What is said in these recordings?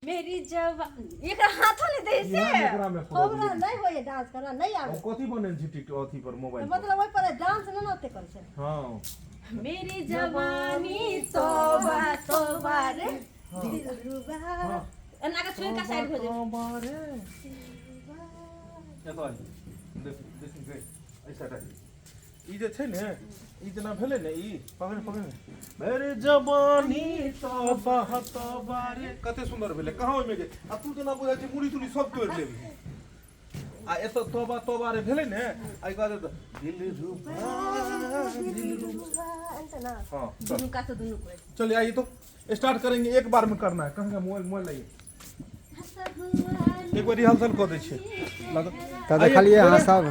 मेरी जवान एकरा हाथो नहीं दे से इएह एकरा में हमरा नहीं होइए डांस करना नहीं आवे कथी बनेल छी टिकटॉक अथी पर मोबाइल पर मतलब ओहि पर डांस नहि ने ओते करै छै हँ मेरी जवानी तौबा तौबा रे दिलरुबा एना के छोड़ के साइड हो जाए तौबा रे एतऽ आइ। देख देख गई ऐसा टाइप ई जे छै ने ई जेना भेलै ने ई पकड़ पकड़ मेरे जवानी तौबा तौबा रे कते सुन्दर भेलै कहाँ ओहिमे जे आ तू जेना बुझाइ छै मुड़ी तुड़ी सब तोड़ि लेबही आ एतऽ तौबा तौबा रे भेलै ने आ एकर बाद दिल रुबा दिल रुबा हाँ चल। दुनू का तो दुनू को चलिए आइए तो स्टार्ट करेंगे एक बार में करना है कहाँ का मोबाइल मोबाइल लाइए एक बार रिहर्सल कऽ दै छियै तऽ देखलियै अहाँ सब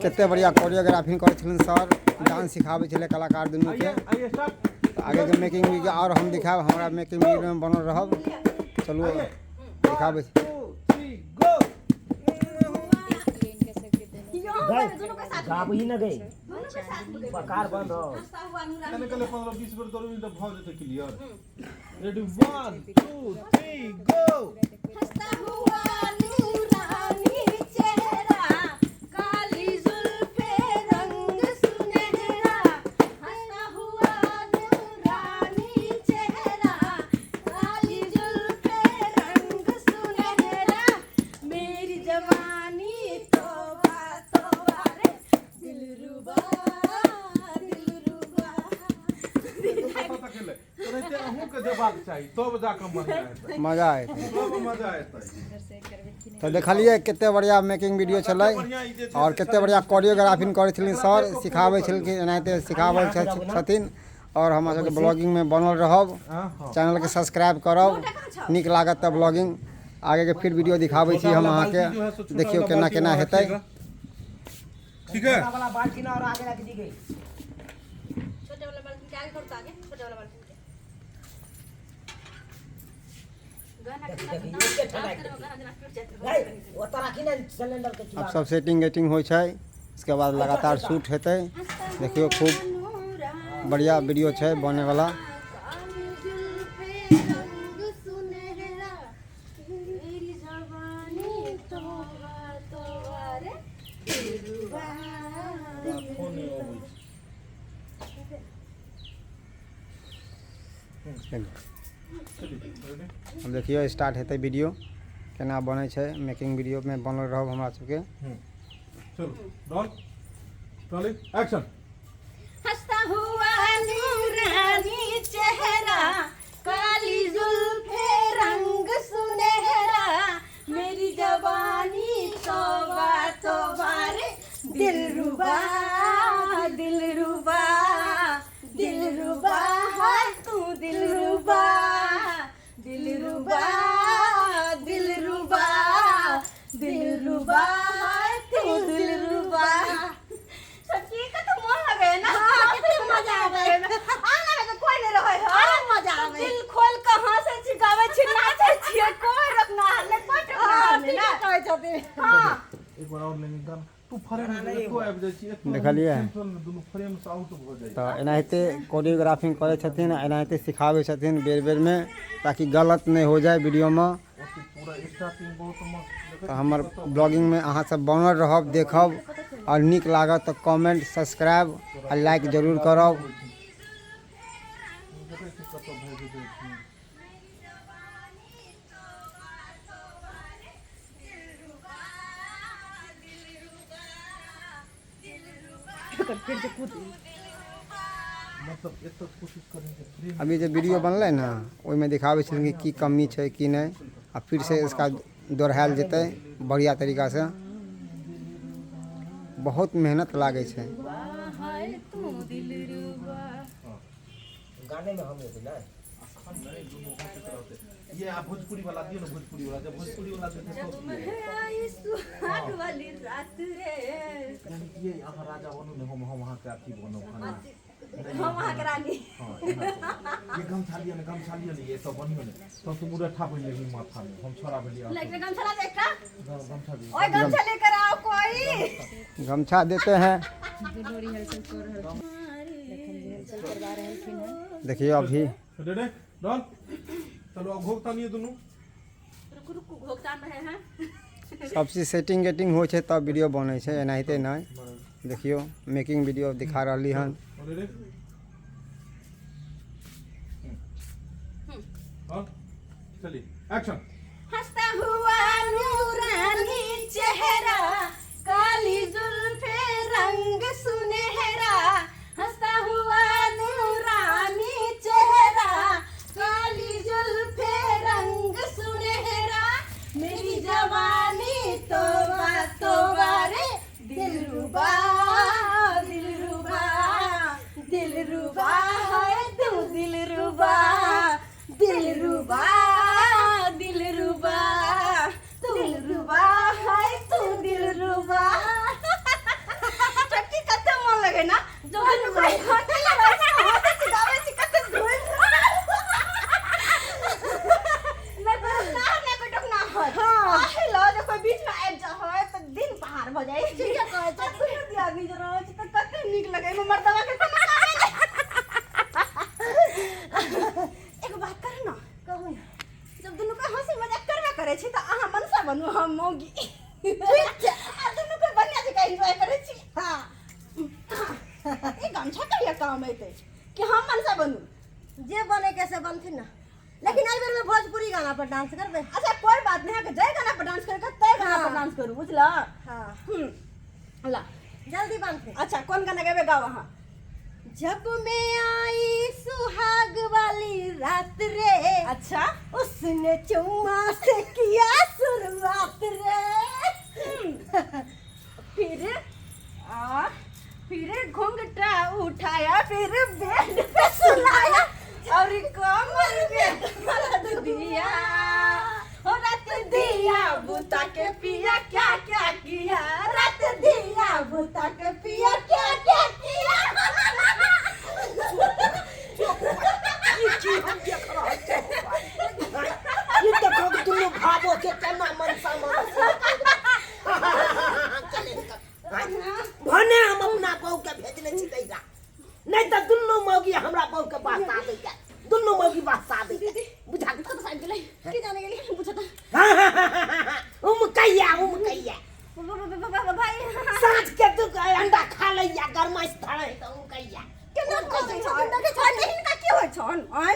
कते बढ़िया कोरियोग्राफी करै छथिन सर डांस सिखाबै छलै कलाकार दुनूके आइए स्टार्ट तऽ आगेके मेकिंग वीडियो आओर हम देखायब हमरा मेकिंग वीडियोमे बनल रहब चलू देखाबै छी टू थ्री गो गाबही न गई पकार बंद हो कने कने 15 20 बेर दौड़बी तऽ भऽ जेतै क्लियर रेडी 1 2 3 गो हंसता हुआ नूरानी चेहरा काली जुल्फे रंग सुनहरा हंसता हुआ नूरानी चेहरा काली जुल्फे रंग सुनहरा मेरी जवानी तौबा तौबा रे दिलरुबा दिलरुबा कतऽ गेलै तोराते अहूँके जेबाक चाही तब जाकऽ मजा एतै मजा एतै तब मजा एतै तऽ देखलियै कते बढ़िया मेकिंग वीडियो छलै बढ़िआँ ई जे छै आओर से कते बढ़िया कोरियोग्राफी करै छथिन सर सिखाबै छलखिन एनाहिते सिखाबै छथिन आओर हमरा सबके ब्लॉगिंगमे बनल रहब हँ हँ चैनलके सब्सक्राइब करब नीक लागत तऽ ब्लॉगिंग आगेके फिर वीडियो दिखाबै छी हम अहाँके देखियौ केना केना हेतै ठीक है वाला बाल्टी ना और आगे रख दी गई छोटे वाला बाल्टी के आगे करो तो आगे छोटे वाला बाल्टी के गहना देखी, के देखी, डांस एके ठंडा करबो, गहना जेना टूट जायत नहीं वो तो राखी ना सिलेंडर के अब चूल्हा सब सेटिंग वेटिंग होइ छै इसके बाद लगातार शूट हेतै देखियौ खूब बढ़िया वीडियो छै बनैवला काली जुल्फे रंग सुनहरा मेरी जवानी तौबा तौबा रे दिलरुबा फोन अबै छै चलिए रेडी अब देखियौ स्टार्ट हेतै वीडियो केना बनै छै मेकिंग वीडियोमे बनल रहब हमरा सबके चलो रोल ट्रॉली एक्शन हंसता हुआ नूरानी चेहरा काली जुल्फे रंग सुनहरा मेरी जवानी तौबा तौबा रे दिलरुबा दिलरुबा दिलरुबा है तू दिलरुबा दिलरुबा दिलरुबा दिलरुबा है तू दिलरुबा सच्ची का तो मन लगे ना कते मजा आबै। आना में तो कोई नहीं रहे है आरो मजा आबै। दिल खोल के हंसै छी गाबै छी नाचै छी कोई रोकना नहीं कोई टोकना नहीं ना कहै छथिन हां एक बार और लेंगे गाना तू फ्रेम में एतो आबि जाइ छी एतो देखलियै? सेंट्रल में दुनू फ्रेम से आउट भऽ जाइ तऽ एनाहिते कोरियोग्राफी करै छथिन आ एनाहिते सिखाबै छथिन बेर बेरमे ताकि गलत नहि हो जाय वीडियोमे ओते पूरा स्टार्टिंग बहुत मस्त देखै तऽ हमर ब्लॉगिंगमे अहाँ सब बनल रहब देखब आओर नीक लागत तऽ कमेंट सब्सक्राइब आ लाइक जरूर करब देखै छी कतऽ भागि जाइ छी मतलब एतऽ कोशिश करेंगे फ्रेम अभी जे वीडियो बनलै ने ओहिमे दिखाबै छथिन कि की कमी छै की नहि आ फिर से इसका दोहरायल जेतै बढ़िया तरीकासँ बहुत मेहनत लागै छै हाय तू दिलरुबा गाने में हम होते ना अखन नहि दुनू हँसैत रहतै ये आ भोजपुरी वाला दियौ ने भोजपुरी वाला जब भोजपुरी वाला देतै जब तब मैं आई सुहाग वाली रात रे यानी कि ये अहाँ राजा बनू ने हम अहाँके अथी बनब खाना हम अहाँ के रानी हाँ एना करू। ये गमछा लिअ ने गमछा लिअ ने ये सब बनियो ने तब तू मुरैठा बनि लेबही माथा में हम छोड़ा भेलियै अहाँ लाइक गमछा ला दे एकटा गमछा दियौ ओए गमछा लेकर आओ कोई गमछा देते हैं देखियौ अभी रेडी डन चलो अब घोघ तानिए दुनू रुकू रुकू घोकसान रहे हैं। सब चीज सेटिंग गेटिंग होइ छै तब वीडियो बनै छै, एनाहिते नहि। देखियौ मेकिंग वीडियो दिखा रहली हन। रेडी? हाँ, चलिए, एक्शन। हंसता हुआ नूरानी चेहरा, काली जुल्फे रंग सुनहरा। हंसता हुआ नूरानी चेहरा, काली जुल्फे रंग सुनहरा। मेरी जवानी तोबा तोबा रे, दिलरुबा दिलरुबा दिलरुबा है तू, दिलरुबा दिलरुबा दिलरुबा दिलरुबा है तू दिलरुबा। छोटकी कते मन लगे ना जो भाई हंसे लगे छै, हंसे छी, गाबै छी, कते धुन ना ना ना कोई टोकना है। हां हेलो, जो कोई बीच में आबि जा है त दिन पहाड़ भ जाइ। ठीके कहै छै। दुनू दियादनी जे रहै छै त कते नीक लगै छै। मर्दवा के कोनो कामे नहि। एगो बात कर ना, कहू ने। जब दुनू के हंसी मजाक करबे करै छी त अहाँ मनसा बनू, हम मौगी। ठीक छै? आ दुनू के बढ़िया जकाँ एंजॉय करै छी। हाँ। ई गमछा कहिया काम एतै कि हम मनसा बनू? जे बने के से बनथिन ना, लेकिन एहि बेर में भोजपुरी गाना पर डांस करबै। अच्छा कोई बात नहीं, अहाँके जय गाना पर डांस करके तय गाना पर हाँ। डांस करू, बुझला? हाँ। ला। जल्दी बनथिन। अच्छा कोन गाना गेबै, गाओ अहाँ। जब मैं आई सुहाग वाली रात रे, अच्छा, उसने चुम्मा से किया शुरुआत रे। फिर आ फिर घूंघटा उठाया, फिर बेड पे सुलाया और कमर में दर्द दिया। हो रात दिया बुता के पिया क्या क्या किया, रात दिया बुता के पिया क्या क्या किया। ई की हम देख रहल छी? ई देखो कि दुनू भाबो के केना मनसा मनसा चले। भने हम अपना बहू के भेजने छी तैला, नहीं तऽ दुनू मौगी हमरा बहू के बहसा दैया, दुनू मौगी बहसा दैया, बुझा? कतऽ आबि गेलै की जाने गेलै, बुझत। उमकैया उमकैया। भाई, साँझ के दू अंडा खा लैया, गरमाइश धरै तऽ उमकैया। केना कहै छथिन, देखै छथिन हिनका की होइ छन? आँय,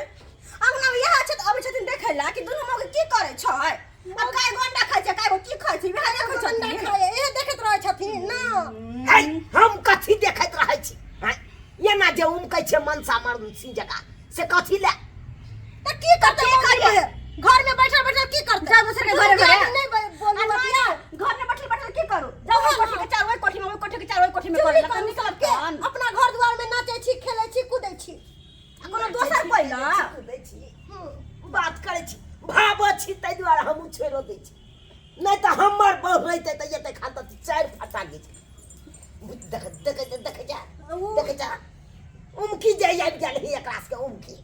अंगना मे इएह छै तऽ अबै छथिन देखै ला कि दुनू मौगी की करै छै। आब काय गो अंडा खाइ छै, काय गो की खाइ छै, वएह देखै अंडा छथिन। खाए इहे देखैत रहै छथिन ना। है, हम कथी देखैत रहै छी? हैं? एना जे उमकै छै मनसा मनसी जकाँ, से कथी लए? तऽ की करतै की करियै? घर में बैठल बैठल की करतै? जाउ दोसर के घरे घरे। नहीं बोलू आ बतिया। नहि, घर में बैठल बैठल की करू? जाउ ओहि कोठी के चार ओहि कोठी में, ओहि कोठी के चार ओहि कोठी में चुगली करू करू निकलब सबके। तहन। अपना घर द्वार में नाचै छी, खेलै छी, कूदै छी। आ कोनो दोसर कोइ ला दै छी, बात करै छी, भाबो छी, ताहि दुआरे हमहूँ छोड़िओ दै छी। नहि तऽ हमर बहु रहितै तऽ एते खान तऽ चारि फटा घीच देख देख देख जा देख जा। उमकी जे आबि गेल ही एकरा सबके उमकी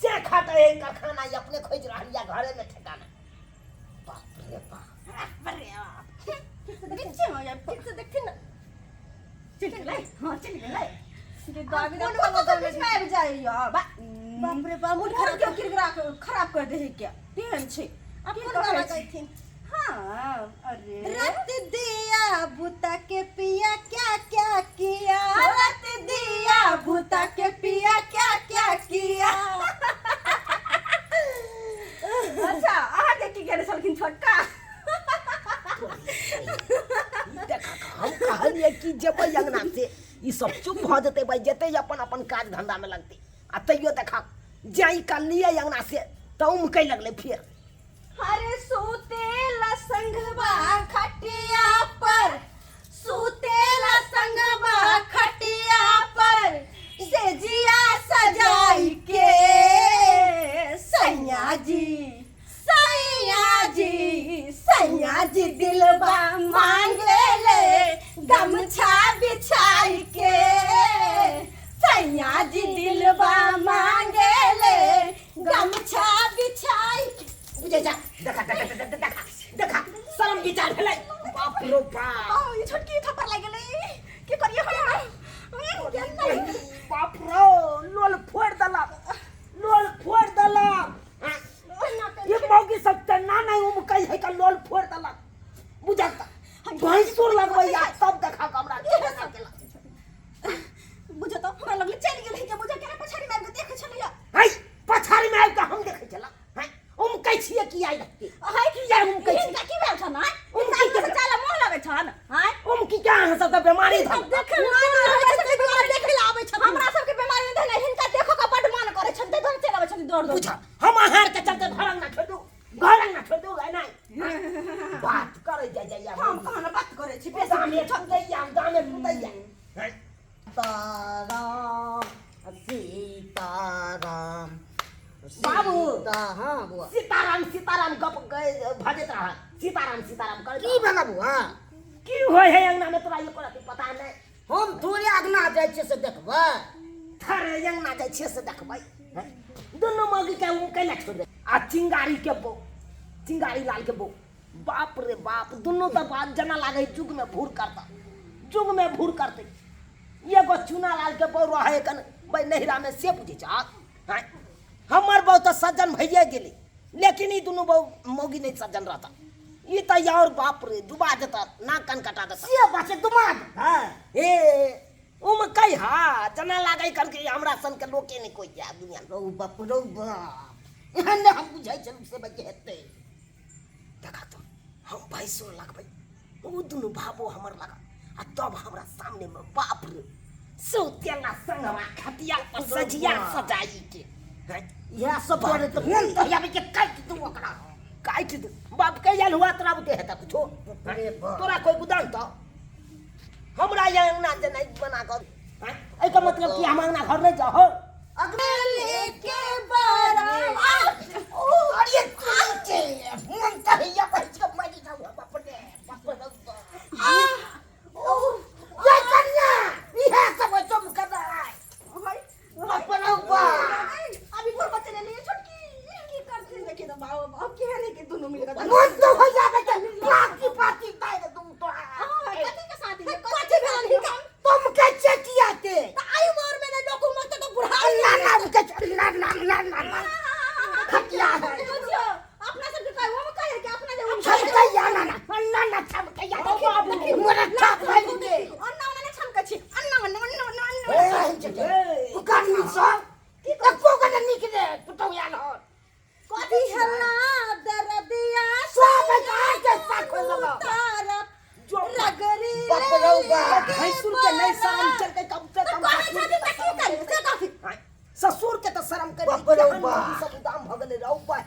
से खाते है कारखाना, ई अपने खोजि रहल या घरे में ठेकाना। बाप रे बाप। बाप रे बाप, बीचे में जाय। ठीक से देखथिन ना। चलि गेलै, हाँ चलि गेलै। दाबी कोन कतऽ तऽ बीच में आबि जाइया। बाप रे बाप, मूड मूड खराब खराब क्यों किरकिरा के खराब कर दे है क्या? तेहन छै। अब की कोन कहै गाना छी? गैथिन? हाँ, अरे रत दिया बुता के पिया क्या क्या किया, रत दिया भूता के पिया क्या क्या किया। अच्छा अहाँके की केने छलखिन छोटका? देख, हम कहलियै कि जेबै अंगना से, ई सब चुप भऽ जेतै, भाइ जेतै, अपन अपन काज धंधा में लगतै। आ तैयो देखा जाई कलियै अंगना से तऽ उमकै लगलै फेर। अरे सुतेला संगवा खटिया पर, सुतेला संगवा खटिया पर, सेजिया सजाई के सैया जी, सैया जी, सैया जी दिलबा मांगे ले गमछा बिछाई के, सैया जी दिलबा मांगे ले गमछा बिछाई के। बुझै जा, देखा देखा देखा देखा देखा, शरम विचार भेलै, बाप रो बाप। ओ, ई छोटकी थप्पड़ लागि गेलै, की करियै हम? बाप रो, लोल फोड़ि देलक, लोल फोड़ि देलक। ई मौगी सब तेना नहि उमकै है का लोल फोड़ देलक बुझल त भैंसुर लगबैया तब देखा के हमरा केना केलक। बुझो तो हमरा लगले चलि गेल है के बुझो केना पछाड़ी मारि के देखै छलैया। है पछाड़ी में आबि के हम देखै छला हैं उमकै छियै की आइ रखते हाय की आइ उमकै छी हिनका की भेल छन हाय उमकी हिनका के चाला मोह लगै छन हाय उमकी के अहाँ सब के बीमारी धल देखे ना ना रहै छै ताहि दुआरे देखै लए आबै छथिन। हमरा सबके बीमारी नहि धैले हिनका देखो के बड मन करै छन ताहि दुआरे चलि आबै छथिन दौड़ दौड़। बुझ हम अहाँ के चलते घर अंगना छोड़ दू घर अंगना छोड़ दू एना बात करै जाय जाय हम कहाँ बात करै छी बेसी दामे कुदैया दामे कुदैया सीताराम सीताराम बाबू। सीता हाँ बुआ सीताराम सीताराम गप भजैत रह सीताराम सीताराम कर की भेल बुआ की होय है अंगना में तोरा एको रत्ती पता नहीं हम थोड़े अगना जाइ छियै से देखबै थरे अंगना जाइ छियै से देखबै दुनू मौगी के उ कैला छोड़ दे आ चिंगारी के बो चिंगारी लाल के बो बाप रे बाप दुनू तऽ बात जना लागै जुग में भूर करता जुग में भूर करते एगो चूना लाल के बो रहे कन भाई नहिरा में से बुझै छ आँय हमर बहू तऽ सज्जन भइए गेलै लेकिन ई दुनू बहू मौगी नहि सज्जन रहता ई तऽ और बाप रे डुबा देता नाक कान कटा देता से बात छै दुमाद हाँ हे उम कही हा जना लागै कन कि हमरा सन के लोके नहि कोइ जा दुनिया में। रौ बाप रौ बाप एहन नहि हम बुझै छलहुँ से बच्चे हेतै देखा तो हम भैंसो लगबै ओ दुनू भाबो हमर लगा आ तब हमरा सामने में बाप रे सौतेला संग हमरा खटिया पर सजिया सजाई के हैं? इएह सब दुआरे तऽ मोन तो आबै के काटि दू ओकरा काटि दू बाप के आयल हुआ तोरा बुते हेता कुछो अरे बाप। तोरा कोई गुदान तो हमरा यहाँ अंगना जेनाइ बना कऽ हैं? एहिके मतलब कि हम अंगना घर नहि जाओ लेके बारा ओ अरे के मन तऽ हैया बैठ कऽ मरि जाउ बाप रे बाप रे बाप। ओ ये कन्या इएह सब तुम कर रहा है बाप रे बाप अभी बोल बच्चे ले लिए छोटकी की करथिन देखिए तो बाबू बाबू के नहीं के दोनों मिलकर मन तो हो जावे के पाती पाती दाइ दे तुम तो हां कथी के साथ है कथी भेल हिनका तुम के चेकिया के तऽ आइ उमर में ने लोक उमर तऽ बुढ़ा ना ना के ना ना ना ना ना खटिया है बुझियो अपना सब के कहे हम कहे कि अपना जे छमकैया ना ना ना ना छमकैया मोरा छाप भइल के अन्ना ओना ने छमकै छी अन्ना अन्ना अन्ना अन्ना अन्ना ए उकानी सब एको गने निक दे पुतौ आयल हन कथी हल्ला दरदिया सब गाय के साथ खोल देलक। तारप जो रगरी बाप रौ बाप। भैंसुर के नहीं शरम चलते कम से कम कहै ससुर छथिन के तऽ तऽ की करी से कथी आँय, ससुर के तऽ शरम कर बाप रे बाप। सब दाम भऽ गेलै रौ बा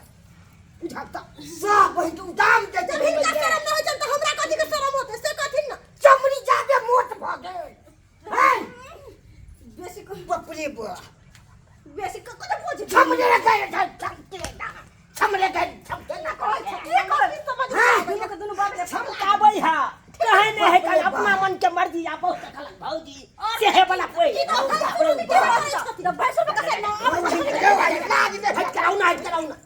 बुझाता सब बहिन उदाम दे जब हिनका शरम न होइ छनि तऽ हमरा कथी के शरम होतै से कथिन न चमड़ी जादे मोट भऽ गेल हैं बेसी बाप रे बाप बेसी कते बुझ छमरे गए छमके ना छमरे गए छमके ना की करब समझ नहीं के दोनों बाप रे छमकाबै है कहे नहीं है कल अपना मन के मर्जी आ बहुत कहलक भौजी से है वाला कोई की तऽ भैंसुर के कहै छथिन तऽ भैंसुर के कसे ना हट कराउ ना हट कराउ ना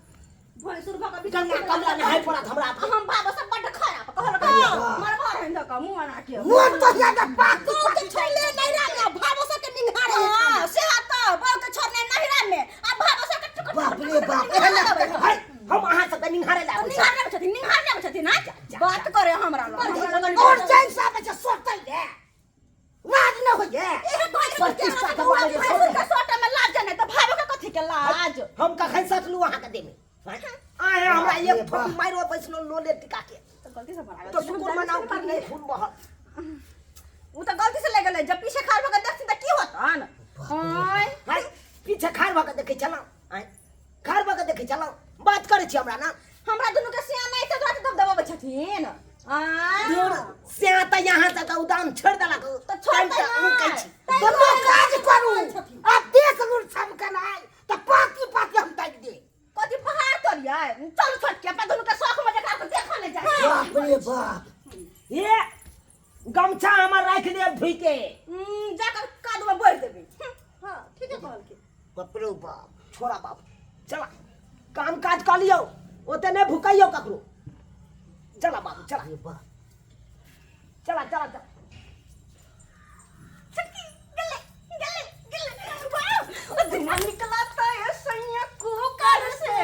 भैंसुर भऽ के गंगा कमला नहाय पड़त हमरा हम बाबा सब बड्ड खराब कहल मरबा रहन धऽ कऽ मुँह बना के मोन तो जादे पाती बहू के छोड़ले नैहरा में आ भावो सबके निंघारे है हां से तऽ बहू के छोड़ने नहिरा में आ भावो सब के टुकुर बाप रे बाप एहन है हम अहाँ सब के निहारे ला आबै छी। निहार लेबै छथिन निहार लेबै छथिन ना बात करे हमरा लग और चैन से आबै छै सोचतै रे लाज न होइए एहे भाई प्रतिष्ठा के बारे में भैंसुर के सोटे में लाज नहि तऽ भावो के कथी के लाज हम कखन सटलू अहाँ के देमे आए हमरा एक ठोक मारो बैसलो लोले टिका के तऽ गलती से भरा तो शुक्र मनाओ कि नहीं खून बहल उ तऽ गलती से ले गेलै जब पीछे खाड़ भऽ के देखथिन तऽ की होतन आँय हाय पीछे खाड़ भऽ के देखै छलहुँ आँय खाड़ भऽ के देखै छलहुँ बात करै छी हमरा ना हमरा दुनू के सियान नहि तऽ रात दब दबाबै छथिन आँय दूर से तऽ यहाँ तक उदाम छोड़ि देलक तऽ छोड़तै टाइम तऽ उनकै नहि। छी ताहि दुनू दुआरे काज करू छथिन। आ देख लूर छमकनाइ तऽ पाती पाती हम ताकि दे कथी पहाड़ तोड़ियै चलू छोट के अपना दुनू के शौक में देखा के देखऽ नहि जाइ बाप रे बाप ये गमछा हमर राखि देब धोइ के जाकर कादो में बोरि देबै हां ठीके कहलखिन बाप रे बाप छोड़ा बाप चला काम काज कऽ लियौ ओते नहि भुकैयौ ककरो चला बाबू चला रे बाप चला चला चला छटकी गले गले गले वाह ओ धुआं निकला था ये सैया कुकर से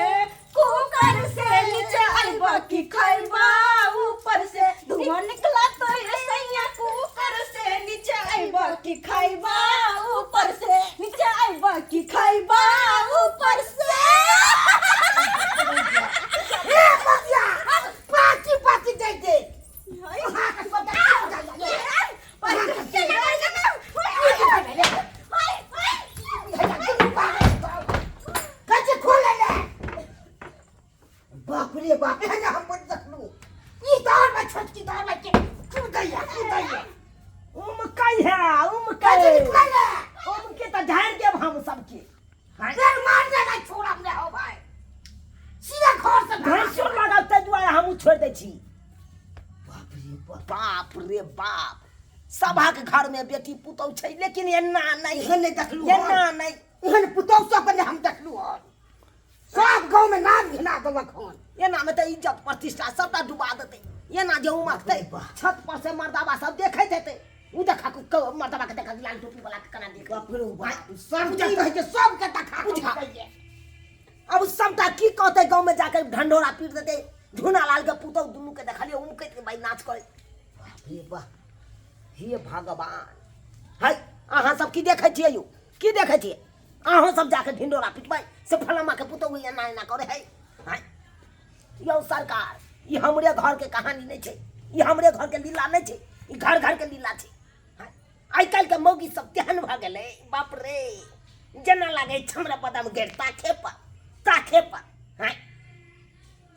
कुकर से। बाप रे बाप, एहन हम बड देखलहुँ। ई दार में छोटकी दार में के कूदैया कूदैया। उमकै है उमकै। उमके तऽ झाड़ि देब हम सबके। फिर मार देना छोड़ब ने हो भाई। सीधा घर से भैंसो लागल ताहि दुआरे हमहूँ छोड़ि दै छी। बाप रे बाप। बाप रे बाप, सभक घर में बेटी पुतहु छै लेकिन एना नहि, एहन नहि देखलहुँ। एना नहि। एहन पुतहु सबके नहि हम देखलहुँ हन। सब गाँव में नाम घिना देलक हन। एना में तऽ इज्जत प्रतिष्ठा सबटा डुबा देतै। एना जे उमकतै छत पर से मर्दाबा सब देखैत हेतै। उ देखा मर्दाबा के देखा लाल टोपी वाला के केना देख। बाप रे बाप, सब जे कहै छै सबके देखा बुझा। अब सबटा की कहतै गाँव में जाके ढंढोरा पीट देतै। झुना लाल के पुतहु दुनू के देखलियै उमकैत भाई नाच करै। बाप रे बाप, हे भगवान। है अहाँ सब की देखै छियै यौ, की देखै छियै? अहूँ सब जाके ढिंढोरा पिटबै से फलामा के पुतहु एना एना करे है। हैं यौ सरकार, ई हमरे घर के कहानी नहि छै, ई हमरे घर के लीला नहि छै, ई घर घर के लीला छै। आइ काल्हि के मौगी सब तेहन भऽ गेलै बाप रे, जेना लागै छै हमरा बदाम गेर ताखे पर ताखे पर। हैं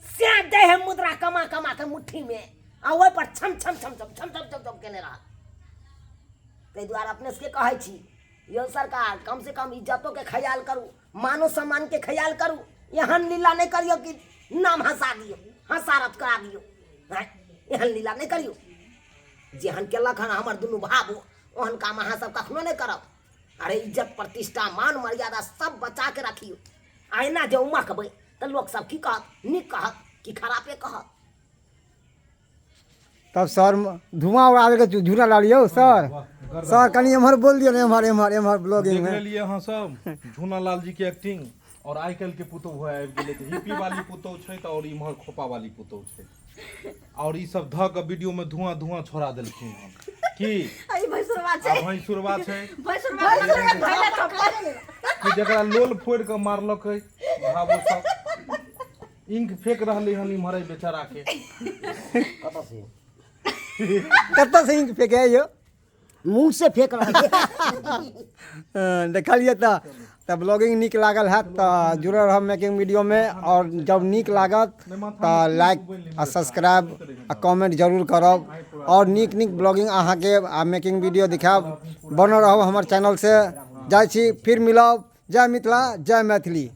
से दै है मुद्रा कमा कमा के मुट्ठी में आ ओहि पर छम छम छम छम छम छम छम छम केने रहल। ताहि दुआरे अपने सबके कहै छी यौ सरकार, कम से कम इज्जतो के ख्याल करू, मानो सम्मान के ख्याल करू। एहन लीला नहि करियौ कि नाम हंसा दियौ, हंसारत करा दियौ। एहन लीला नहि करियौ। जेहन केलक हन हमर दुनू भाव ओहन काम अहाँ सब कखनो नहि करब। अरे इज्जत प्रतिष्ठा मान मर्यादा सब बचा के रखियौ। आ एना जे उमकबै तऽ लोक सब की कहत, नीक कहत कि खरापे कहत? तब सर धुआं उड़ा देलकै झूला लाल यौ। सर सर कनि एम्हर बोल दियौ ने, एम्हर एम्हर एम्हर ब्लॉगिंग देख में लेलियै अहाँ सब झूना लाल जी के एक्टिंग। और आइ काल्हि के पुतोहु आबि गेलै तऽ हिप्पी वाली पुतोहु छै तऽ और इम्हर खोपा वाली पुतोहु छै। और ई सब धऽ कऽ वीडियो में धुआं धुआं छोड़ा देलखिन हन की ई भैंसुरवा छै। आ भैंसुरवा छै। भैंसुरवा धैले थप्पड़ कि जकरा लोल फोड़ि कऽ मारलकै भावो सब इंक फेंक रहलै हन इम्हर एहि बेचारा के। कतऽ से कतऽ से इंक फेंके यौ? मुँह से फेंक रहल छै। देखलियै तऽ ब्लॉगिंग नीक लागल हैत तऽ जुड़ल रहब मेकिंग वीडियोमे। और जब नीक लागत तऽ लाइक आ सब्सक्राइब आ कमेंट जरूर करब। और नीक नीक ब्लॉगिंग अहाँके आ मेकिंग वीडियो दिखायब। बनल रहब हमर चैनल से। जाइ छी, फिर मिलब। जय मिथिला, जय मैथिली।